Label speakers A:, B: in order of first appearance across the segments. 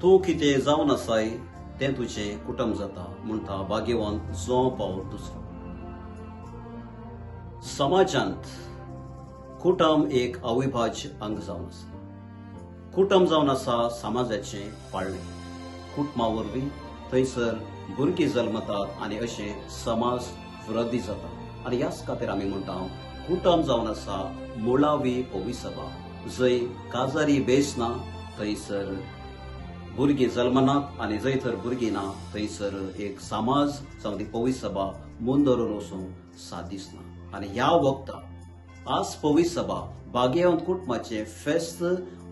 A: तूं कितें जावन आसाय तें तुजें कुटुंब जाता म्हणटा भाग्यवंत जुआंव पावल दुसरो. समाजांत कुटुंब एक अविभाज्य अंग जावन आसा. कुटुंब जावन आसा समाजाचें पाळणें. कुटुंबा वरवीं थंयसर भुरगीं जल्मतात आनी अशें समाज वृद्धी जाता. आनी ह्याच खातीर आमी म्हणटा कुटुंब जावन आसा मुळावी पविसभा. जंय काजारी बेस ना थंयसर भुरगीं जल्मनात आनी जंय तर भुरगीं ना थंयसर एक समाज जावं ती पविसभा मुंदरून वचूंक साथ दिसना. आनी ह्या वखता आज पविसभा भाग्यवंत कुटुंबाचें फेस्त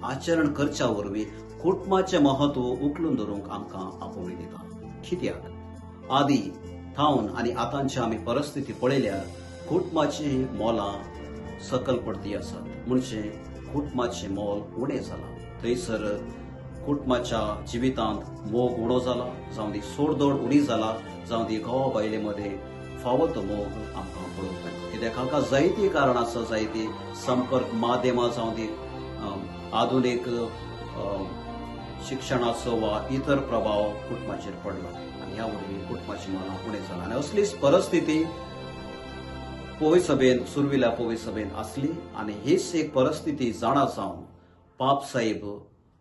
A: आचरण करच्या वरवीं कुटुंबाचें म्हत्व उखलून धरूंक आमकां आपोवणी दिता. कित्याक आदी थावन आनी आतांची आमी परिस्थिती पळयल्यार कुटुंबाचीं मोलां सकल पडती आसात. म्हणजे कुटुंबाचें मोल उणें जालां. थंयसर कुटुंबाच्या जिवितांत मोग उणो जाला, जावं ती सोडदोड उणी जाला, जावं ती घोवा बायले मदें फावो तो मोग आमकां पळोवंक मेळटा. कित्याक हाका जायतीं कारणां आसा, जायतीं संपर्क माध्यमां जावं ती आधुनीक शिक्षणाचो वा इतर प्रभाव कुटुंबाचेर पडला आनी ह्या वरवीं कुटुंबाची मोलां उणें जालां. आनी असलीच परिस्थिती पोवी सभेन सुरविल्या पोवी सभेन आसली आनी हीच एक परिस्थिती जाणा जावन पाप साहेब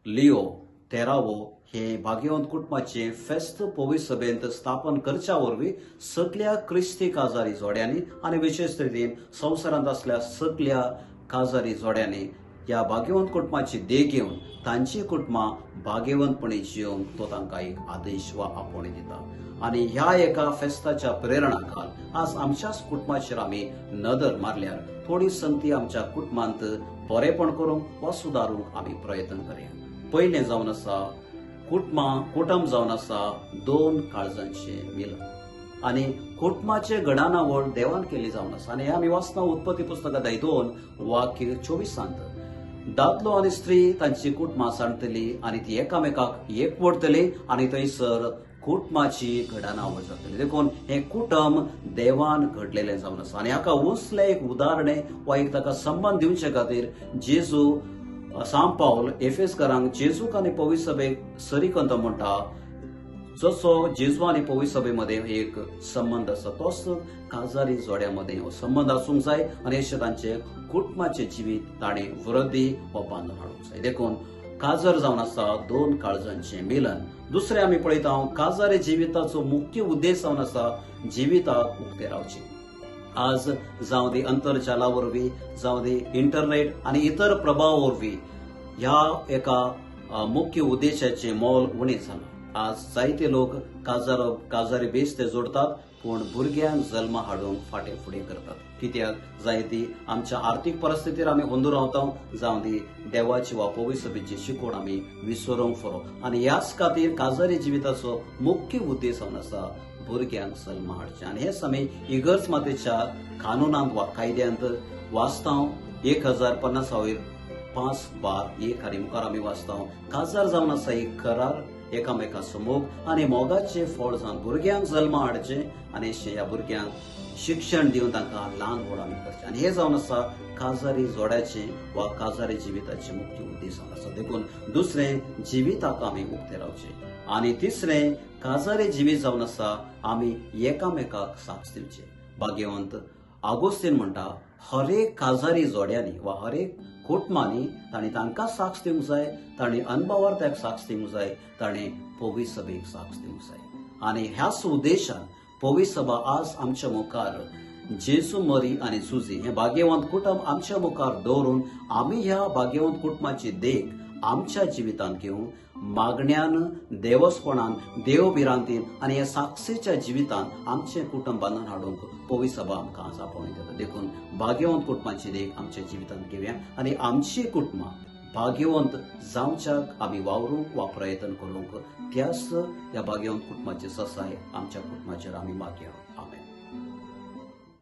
A: लिओ तेरावो हे भाग्यवंत कुटुंबाचें फेस्त पोवी सभेंत स्थापन करच्या वरवीं सगल्या क्रिस्ती काजारी जोड्यांनी आनी विशेश रितीन संवसारांत आसल्या सगल्या काजारी जोड्यांनी ह्या भाग्यवंत कुटुंबाची देख घेवन तांची कुटुंबां भाग्यवंतपणी जियोवंक तो तांकां एक आदेश वा आपोवणी दिता. आनी ह्या एका फेस्ताच्या प्रेरणा खाल आज आमच्याच कुटुंबाचेर आमी नदर मारल्यार थोडी संगती आमच्या कुटुंबांत बरेपण करूंक वा सुदारूंक आमी प्रयत्न करया. पयलें जावन आसा कुटुंबां कुटुंब जावन आसा दोन काळजांचें मिलन आनी कुटुंबाचें घडानावळ देवान केल्ली जावन आसा. आनी हें आमी वाचना उत्पत्ती पुस्तक अध्याय 2 वाक्य 24 दादलो आनी स्त्री तांची कुटुंबां सांडटली आनी ती एकामेकाक एकवटतली आनी थंयसर कुटुंबाची घडानावळ जातली. देखून हें कुटुंब देवान घडलेलें जावन आसा. आनी हाका उंचलें एक उदाहरणें वा एक ताका संबंद दिवचे खातीर जेजू सांत पावल एफेसकारांक जेजूक आनी पवित्र सभेक सरी करता म्हणटा, जसो जेजू आनी पवित्र सभे मदें एक संबंद आसा तोच काजारी जोड्या मदें हो संबंद आसूंक जाय आनी अशें तांचें कुटुंबाचें जिवीत ताणें वृद्धी वा बांदून हाडूंक जाय. देखून काजार जावन आसा दोन काळजांचें मिलन. दुसरें आमी पळयता काजारी जिविताचो मुख्य उद्देश जावन आसा जिविताक उक्तें रावचें. आज जावं दी अंतर्जाला वरवीं, जावं दी इंटरनेट आनी इतर प्रभाव वरवीं ह्या एका मुख्य उद्देशाचें मोल उणें जालां. आज जायते लोक काजारी बेस ते जोडतात पूण भुरग्यांक जल्म हाडूंक फाटीं फुडें करतात. कित्याक जायती आमच्या आर्थीक परिस्थितीर आमी अंदू रावता, जावं दी देवाची वा पवित्र सभेची शिकवण आमी विसरूंक फुरो. आनी ह्याच खातीर काजारी जिविताचो मुख्य उद्देश जावन आसा भुरग्यांक जल्म हाडचें. आनी हेच आमी इगर्ज मातेच्या कानुनांत वा कायद्यांत वाचता 1050 5 1 आनी मुखार आमी वाचता काजार जावन आसा एक करार एकामेकाचो मोग आनी मोगाचें फळ जावन भुरग्यांक जल्मा हाडचें आनी अशें ह्या भुरग्यांक शिक्षण दिवन तांकां ल्हान व्हड आमी करचें. आनी हें जावन आसा काजारी जोड्याचें वा काजारी जिविताचें मुख्य उद्देश जावन आसा. देखून दुसरें जिविताक आमी उक्तें रावचें आनी तिसरें काजारी जिवीत जावन आसा आमी एकामेकाक साक्ष दिवचें. भाग्यवंत आगोस्तीन म्हणटा हरेक काजारी जोड्यांनी वा हरेक कुटुंबांनी तांणी तांकां साक्ष दिवंक जाय, तांणी अनभावार त्याक साक्ष दिवंक जाय, ताणें पवित्र सभेक साक्ष दिवंक जाय. आनी ह्याच उद्देशान पवित्र सभा आज आमच्या मुखार जेजू मरी आनी जुजी हें भाग्यवंत कुटुंब आमच्या मुखार दवरून आमी ह्या भाग्यवंत कुटुंबाची देख आमच्या जिवितांत घेवन मागण्यान, देवस्पणान, देवभिरांतीन आनी ह्या साक्षीच्या जिवितान आमचें कुटुंब बांदून हाडूंक पवित्र सभा आमकां आज आपोवणी दिता. देखून भाग्यवंत कुटुंबाची देख आमच्या जिवितांत घेवया आनी आमची कुटुंबां भाग्यवंत जावच्याक आमी वावरूंक वा प्रयत्न करूंक त्याच ह्या भाग्यवंत कुटुंबाची ससाय आमच्या कुटुंबाचेर आमी मागया. आमेन.